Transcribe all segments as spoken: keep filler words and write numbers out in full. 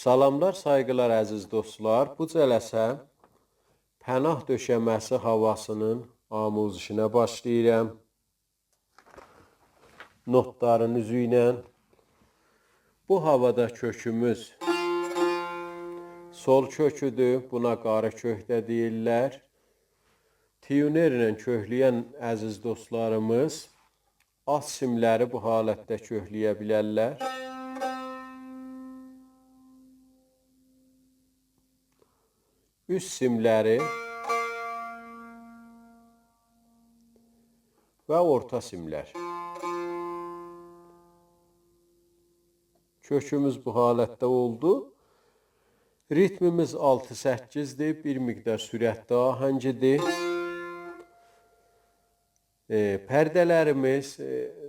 سلاملار، سایغیلار، عزیز دوستلار. بو جلسه پناه دؤشه‌مه‌سی هاواسی‌نین آموزشینه باشلاییرام. نوتلارین اوزو ایله. بو هاوادا کؤکوموز سل کؤکودور. بونا قاری کؤک ده دئییرلر. تیونرله کؤکله‌ین عزیز دوستلاریمیز آلت سیملری بو حالتده کؤکله‌یه بیلرلر. اوست سیملری و اورتا سیملر. کؤکوموز بو حالتده اولدو. ریتمیمیز آلتی سککیزدیر، بیر مقدار سرعتلی آهنگیدیر. ائ، پرده‌لریمیز، ائ،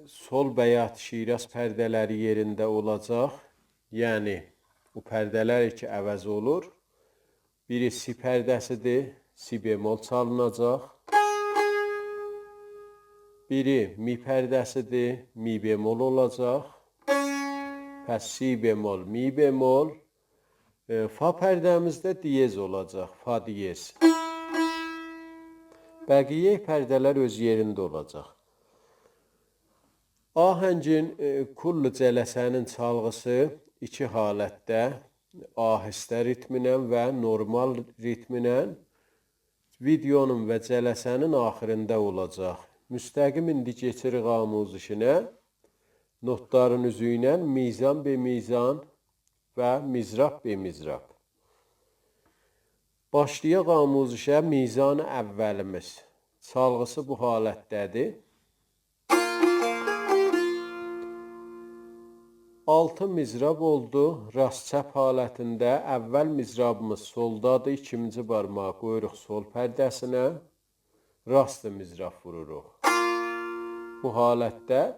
سل، بیات، شیراز پرده‌لری یئرینده اولاجاق. یعنی، بو پرده‌لر کی عوض اولور، بیری سی پرده‌سیدیر، سی بمل چالیناجاق. بیری می پرده‌سیدیر، می بمل اولاجاق. پس سی بمل، می بمل، ائ، فا پرده‌میز ده دیز اولاجاق، فا دیز. بقیه پرده‌لر اؤز یئرینده اولاجاق. آهنگین، ائ، کل جلسه‌نین چالغیسی ایکی حالتده، آهسته ریتمینن و نورمال ریتمینن ویدئونون و جلسه‌نین آخیریندا اولاجاق. مستقیم ایندی کئچیریک آموزشینه. نوتلارین اوزو ایله میزان به میزان و مضراب به مضراب. باشلایاق آموزشه. میزان اولیمیز. چالغیسی بو حالتده‌دیر. آلتی مضراب اولدو راست چپ حالتینده. اول مضرابیمیز سلدادیر، ایکینجی بارماغی قویوروق سل پرده‌سینه، راست مضراب ووروروق. بو حالتده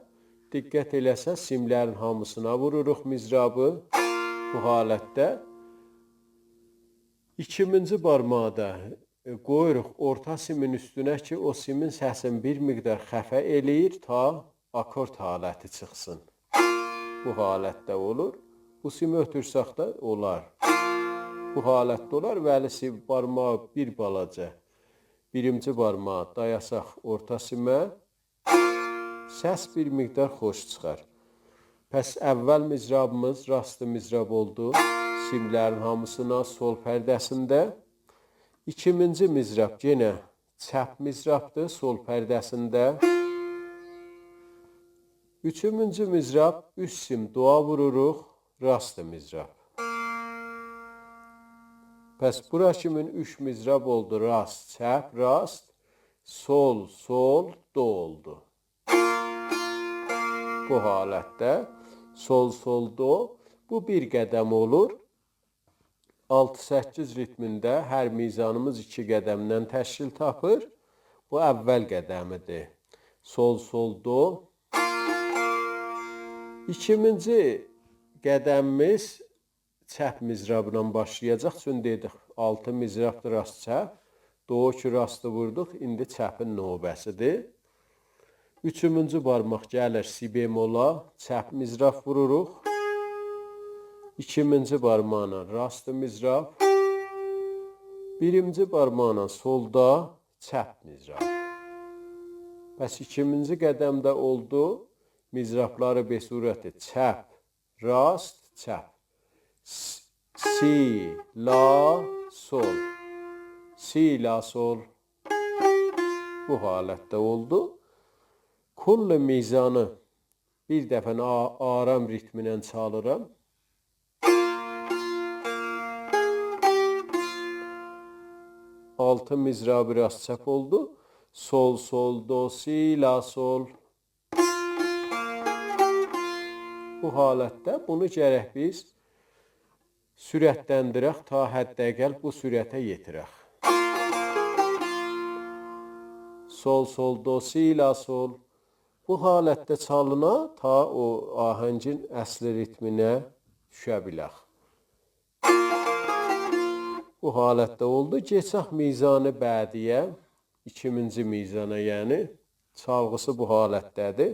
دقت ائله‌سز، سیملرین هامیسینا ووروروق مضرابی. بو حالتده ایکینجی بارماغی دا ائ، قویوروق اورتا سیمین اوستونه کی، او سیمین سسینی بیر مقدار خفه ائله‌ییر، تا آکورد حالتی چیخسین. بو حالتده اولور. بو سیمی اؤتورسک ده اولار. بو حالتده اولار، ولی سیم بارماغی بیر بالاجا، بیرینجی بارماغی دایاساق اورتا سیمه، سس بیر مقدار خوش چیخار. پس اول مضرابیمیز راست مضراب اولدو. سیملرین هامیسینا سل پرده‌سینده. ایکینجی مضراب یئنه چپ مضرابدیر، سل پرده‌سینده. اوچونجو مضراب اوست سیم دویا ووروروق، راست مضراب. پس بورا کیمین اوچ مضراب اولدو، راست، چپ، راست. سل، سل، دو اولدو. بو حالتده سل، سل، دو. بو بیر قدم اولور. آلتی سککیز ریتمینده هر میزانیمیز ایکی قدمدن تشکیل تاپیر. بو اول قدمیدیر. سل، سل، دو. ایکینجی قدمیمیز چپ مضرابلا باشلایاجاق. چون دئدیک، آلتی مضرابدیر راست چپ. دو کی راستی ووردوق، ایندی چپین نوبه‌سیدیر. اوچونجو بارماق گلیر سی بمولا، چپ مضراب ووروروق. ایکینجی بارماقلا راست مضراب. بیرینجی بارماقلا سلدا، چپ مضراب. پس ایکینجی قدمده اولدو مضرابلاری به صورت چپ، راست، چپ. س-، سی، لا، سل. سی، لا، سل. بو حالتده اولدو. کل میزانی بیر دفعه آ-، آرام ریتمینن چالیرام. آلتی مضرابی راست چپ اولدو. سل، سل، دو، سی، لا، سل. بو حالتده بونو گرک بیز سرعتلندیرک، تا حداقل بو سرعته یئتیرک. سل، سل، دو، سی، لا، سل. بو حالتده چالینا، تا او آهنگین اصلی ریتمینه دوشه بیلک. بو حالتده اولدو. کئچک میزان بعدی‌یه، ایکینجی میزانا، یعنی چالغیسی بو حالتده‌دیر.